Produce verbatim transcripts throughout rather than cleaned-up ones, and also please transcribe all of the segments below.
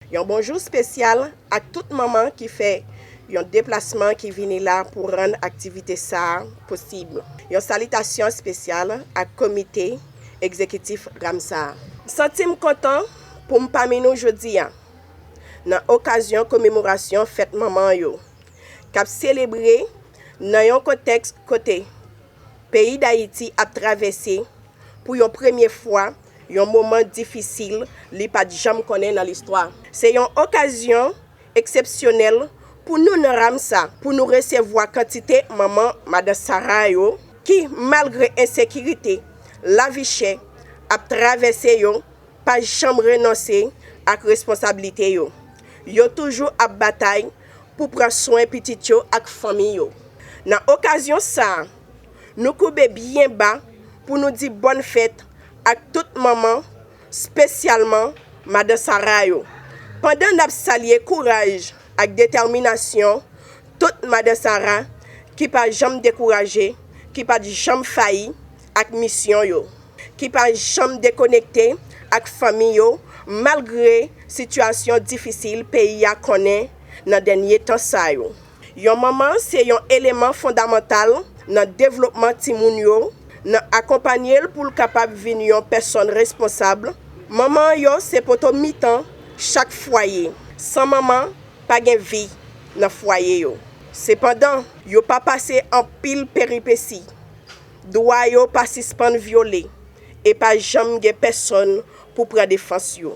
Yon bonjou espesyal ak tout manman ki fè yon deplasman ki vini la pou rann aktivite sa a posib. Yon salitasyon espesyal ak komite egzekitif Ramsa a. M santi m kontan pou m pami nou jodi a, nan okazyon komemorasyon fèt manman yo, k ap selebre nan yon kontèks kote peyi Dayiti ap travèse, pou yon premye fwa, yon moman difisil li pa t janm konnen nan listwa. Se yon okazyon eksepsyonèl pou nou nan Ramsa, pou nou resevwa kantite manman Madan Sara yo ki, malgre ensekirite, lavi chè ap travèse yo, pa janm renonse ak responsablite yo. Yo toujou ap batay pou pran swen pitit yo ak fanmi yo. Nan okazyon sa a, nou koube byen ba pou nou di bòn fèt ak tout manman, espesyalman Madan Sara yo. Pandan n ap salye kouraj ak detèminasyon tout Madan Sara ki pa janm dekouraje, ki pa t janm fayi ak misyon yo, ki pa janm dekonekte ak fanmi yo, malgre sitiyasyon difisil peyi a konnen nan dènye tan sa yo. Yon manman se yon eleman fondamantal nan devlopman timoun yo, nan akonpanye l pou l kapab vin yon pèsòn responsab. Manman yo se poto mitan chak fwaye. San manman, pa gen vi nan fwaye yo. Sepandan, yo pa pase anpil peripesi. Dwa yo pa sispann vyole e pa janm gen pèsòn pou pran defans yo.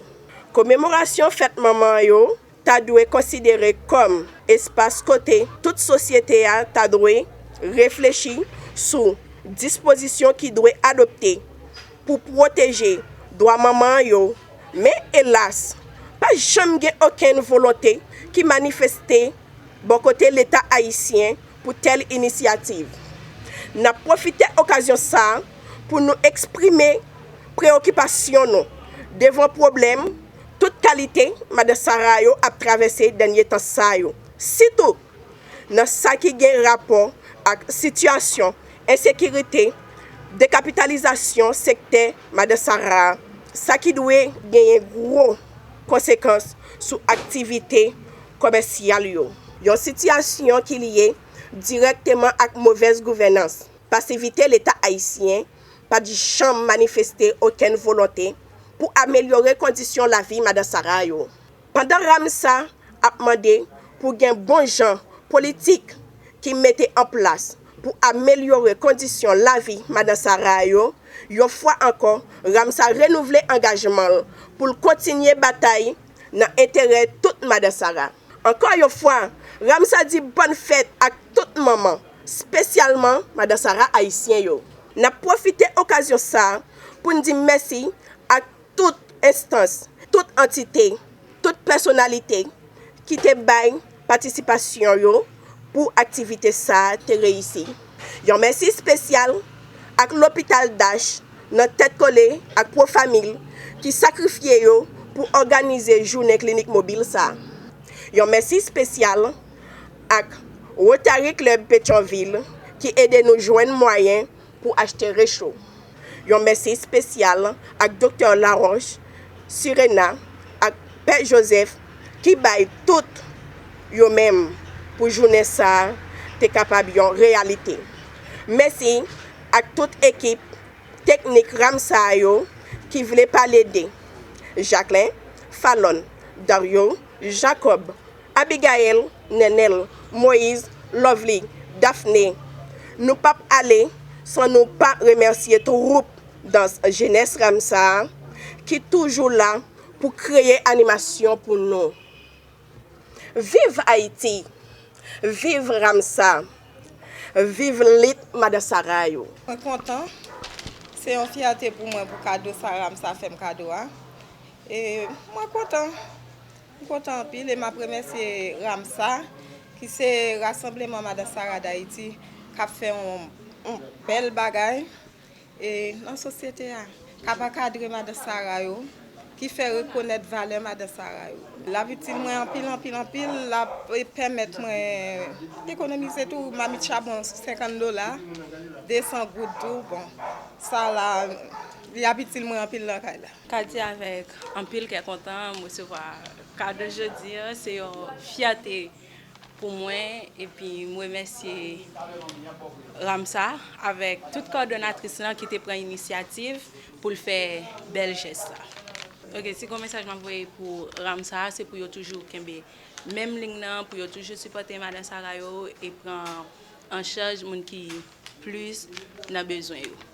Komemorasyon fèt manman yo ta dwe konsidere kòm espas kote tout sosyete a ta dwe reflechi sou dispozisyon ki dwe adopte pou pwoteje dwa manman yo, men elas, pa janm gen okenn volonte ki manifeste bò kote Leta ayisyen pou tèl inisyativ. N ap pwofite okazyon sa a pou nou eksprime preyokipasyon nou devan pwoblèm tout kalite Madan Sara yo ap travèse dènye tan sa yo, sitou nan sa ki gen rapò ak sitiyasyon ensekirite, dekapitalizasyon sektè Madan Sara a, sa ki dwe genyen gwo konsekans sou aktivite komèsyal yo. Yon sitiyasyon ki lye dirèkteman ak movèz gouvènans, pasivite Leta ayisyen pa t janm manifeste okenn volonte pou amelyore kondisyon lavi Madan Sara yo. Pandan Ramsa ap mande pou gen bon jan politik ki mete an plas pou amelyore kondisyon lavi Madan Sara yo, yon fwa ankò, Ramsa renouvle angajman l pou l kontinye batay nan enterè tout Madan Sara. Ankò yon fwa, Ramsa di bòn fèt ak tout manman, espesyalman Madan Sara ayisyen yo. N ap pwofite okazyon sa a pou n di mèsi ak tout enstans, tout antite, tout pèsonalite ki te bay patisipasyon yo pou aktivite sa a te reyisi. Yon mèsi espesyal ak Lopital Dash nan tèt kole ak Profamil ki sakrifye yo pou òganize jounen klinik mobil sa a. Yon mèsi espesyal ak Rotary Club Petyonvil ki ede nou jwenn mwayen pou achte recho. Yon mèsi espesyal ak Doktè Laroche, Sirena ak Pè Jozèf ki bay tout yo menm pou jounen sa a te kapab yon reyalite. Mèsi ak tout ekip teknik Ramsa yo ki vle pale de Jacqueline, Falon, Dario, Jacob, Abigaël, Nenel, Moïse, Lovely, Daphné. Nou p ap ale san nou pa remèsye twoup dans jenès Ramsa a ki toujou la pou kreye animasyon pou nou. Viv Ayiti! Viv Ramsa! Viv lit Madan Sara yo! Mwen kontan. Se yon fyète pou mwen pou kado sa Ramsa fè m kado a. E mwen kontan. M kontan anpil e m ap remèsye Ramsa, ki se Rassemblement Madan Sara Dayiti, k ap fè yon, yon bèl bagay e nan sosyete a, k ap ankadre Madan Sara yo, ki fè rekonèt valè Madan Sara yo. L ap itil mwen anpil, anpil, anpil. L ap pèmèt mwen ekonomize tou. Mamit chabon senkant dola, desan goud tou. Bon, sa la, Li ap itil mwen anpil nan kay la. Kadi, avèk anpil kè kontan, m resevwa kado jodi a. Se yon fyète pou mwen, epi m remèsye Ramsa avèk tout kòdonatris lan ki te pran inisyativ pou l fè bèl jès la. Ok, si gon mesaj m ap voye pou Ramsa, se pou yo toujou kenbe menm liy nan, pou yo toujou sipòte madan Sara yo e pran an chaj moun ki plis nan bezwen yo.